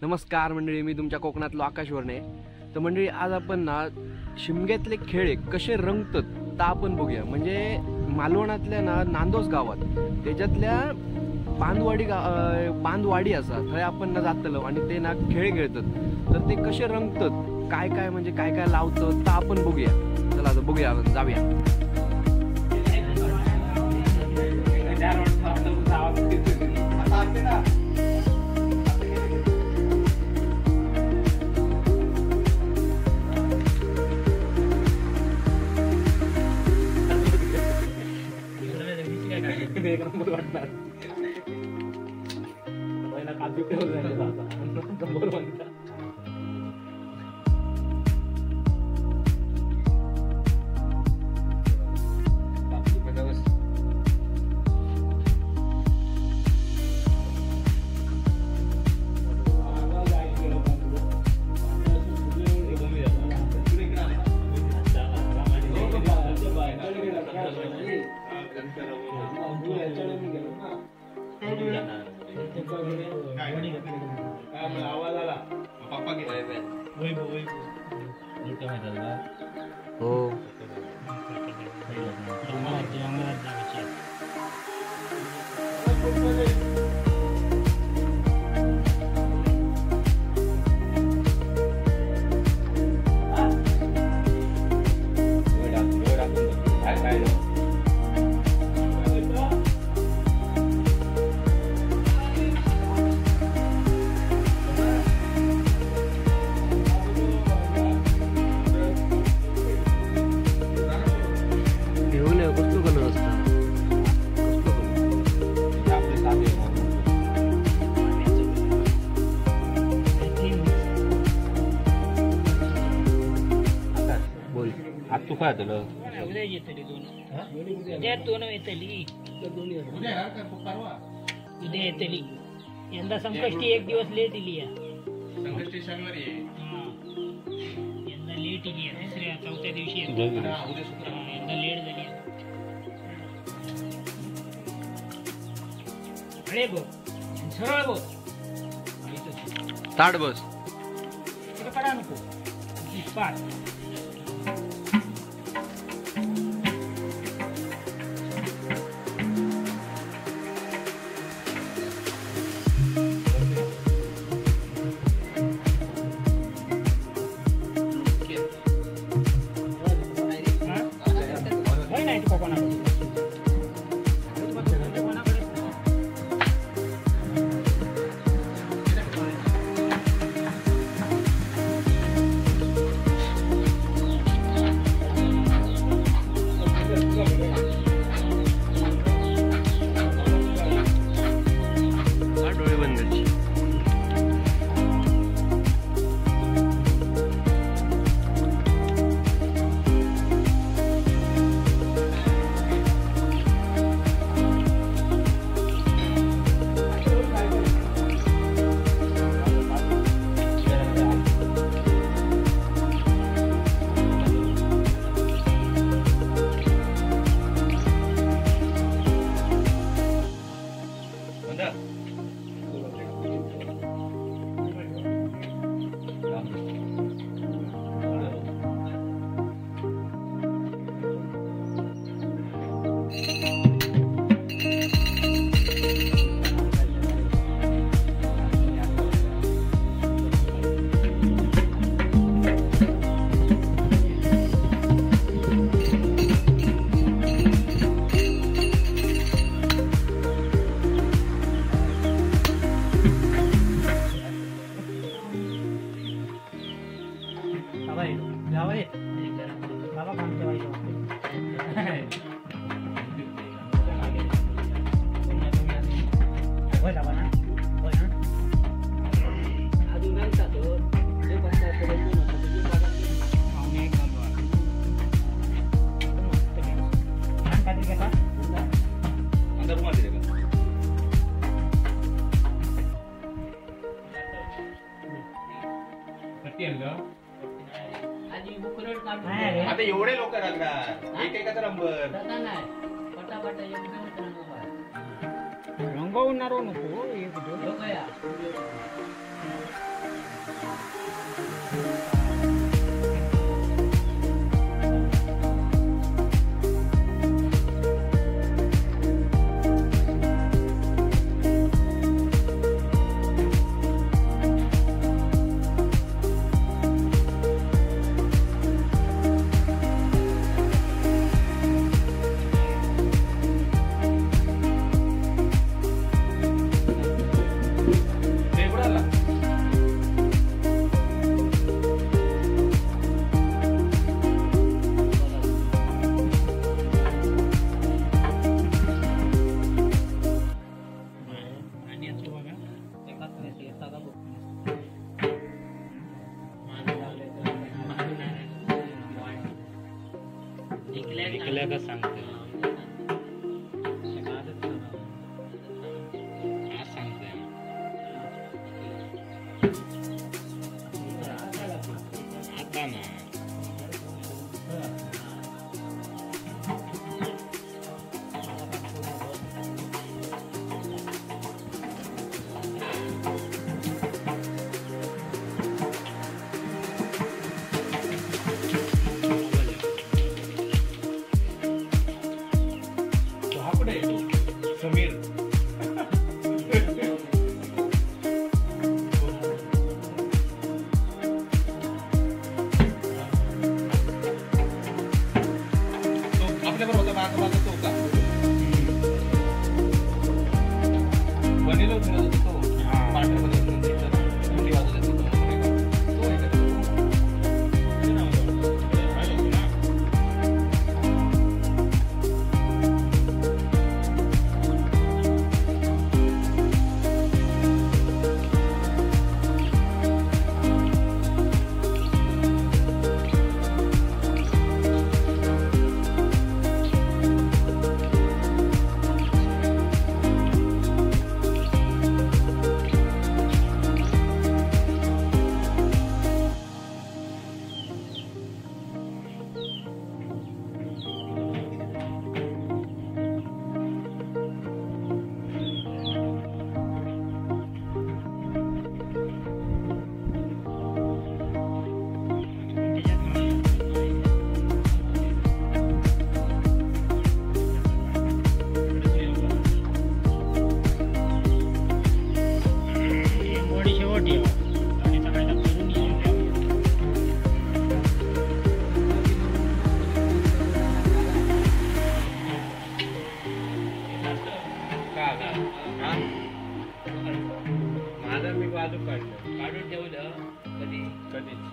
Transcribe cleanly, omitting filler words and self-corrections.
नमस्कार मंडळी, मी तुमच्या कोकणातलो आकाश वर्णे। तर मंडळी आज आपण ना शिमग्यातले खेळे कसे रंगतात ता आपण बघूया। म्हणजे मालवणातल्या ना नांदोस गावात त्याच्यातल्या बांदवाडी बांदवाडी असा थंय आपण ना जातलो आणि ते ना खेळ खेळतात। तर ते कसे रंगतात, काय काय म्हणजे काय काय लावतात ता आपण बघूया। चला आता बघूया, जाऊया। हो उद्या येतली दोन, उद्या दोन येतली, उद्या येतली। यंदा संकष्टी एक दिवस लेट इली आहे। संकष्टी शनिवारी आहे, यंदा लेट इली आहे, तिसऱ्या चौथ्या दिवशी यंदा लेट झाली। अरे बघ सरळ बघ, ताट बस, कडा नको पाच। आता एवढे लोक रंगणार, एक एकाचा नंबर रंगवणार नको, एक दोन निकल्या सांगते आज सांगते आता ना. समीर तो आपल्या बरोबर होता मागं मागं तो का बनेलो फिरत होता तो पार्टनर मध्ये मुली वाजवत होती तो आहे का? माझा मी बाजू काढलं काढून ठेवलं कधी कधीच.